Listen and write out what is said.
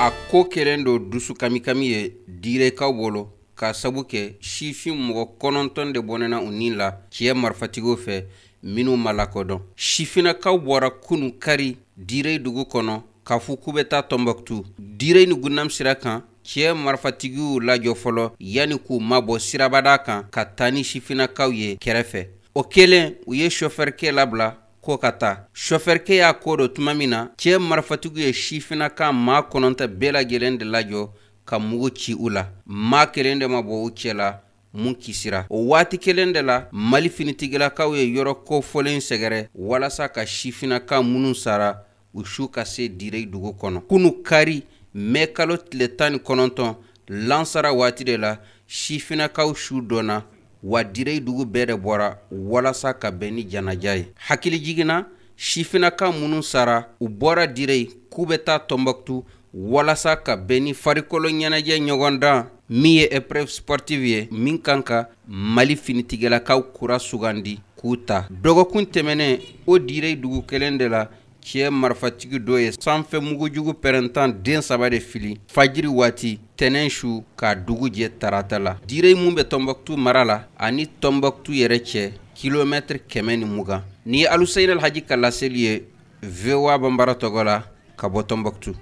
A ko kɛlen don dusu kamikami ye Direkaw bolo, k'a sabu kɛ sifin mɔgɔ 9 de bɔnɛna u ni la cɛ marifatigiw fɛ minnu ma lakodɔn. Sifinnakaw bɔra kunu kari Dire dugu kɔnɔ k'a fɔ k'u bɛ taa Tɔnbɔkutu. Dire ni Gunam sira kan, cɛ marifatigiw lajɔ fɔlɔ yanni k'u mabɔ sirabada kan ka taa ni sifinnakaw ye kɛrɛfɛ. O kɛlen, u ye sofɛrikɛ labila ko ka taa. Sofɛrikɛ y'a ko dɔn tuma min na, cɛ marifatigiw ye sifinnaka maa 9 bɛɛ lajɛlen de lajɔ ka mugu ci u la. Maa kelen de ma bɔ u cɛ la mun kisira. O waati kelen de la, Mali finitigilakaw ye yɔrɔ kofɔlen sɛgɛrɛ walasa ka sifinnaka minnu sara, u su ka se Dire dugu kɔnɔ. Kunu kari, mɛ kalo tile 19, lansara waati de la, sifinnakaw su dɔnna wa. Dire dugu bɛɛ de bɔra walasa ka bɛn ni janaja ye. Hakili jiginna, sifinnaka minnu sara, u bɔra Dire k'u bɛ taa Tɔnbɔkutu walasa ka bɛn ni farikolo ɲɛnajɛ ɲɔgɔndan min ye épreuve sportive ye, min kan ka Mali finitigilakaw kura sugandi k'u ta. Dɔgɔkun tɛmɛnen, o Dire dugu kelen de la, cɛ marifatigi dɔ ye sanfɛ mugujugu pɛrɛntan den saba de fili fajiri waati tɛnɛn su k'a dugu jɛ tarata la. Dire mun bɛ Tɔnbɔkutu mara la, ani Tɔnbɔkutu yɛrɛ cɛ kilomɛtiri 120. Ni ye Aluseyini Alhaji ka laseli ye, VOA Banbara tɔgɔ la, ka bɔ Tɔnbɔkutu.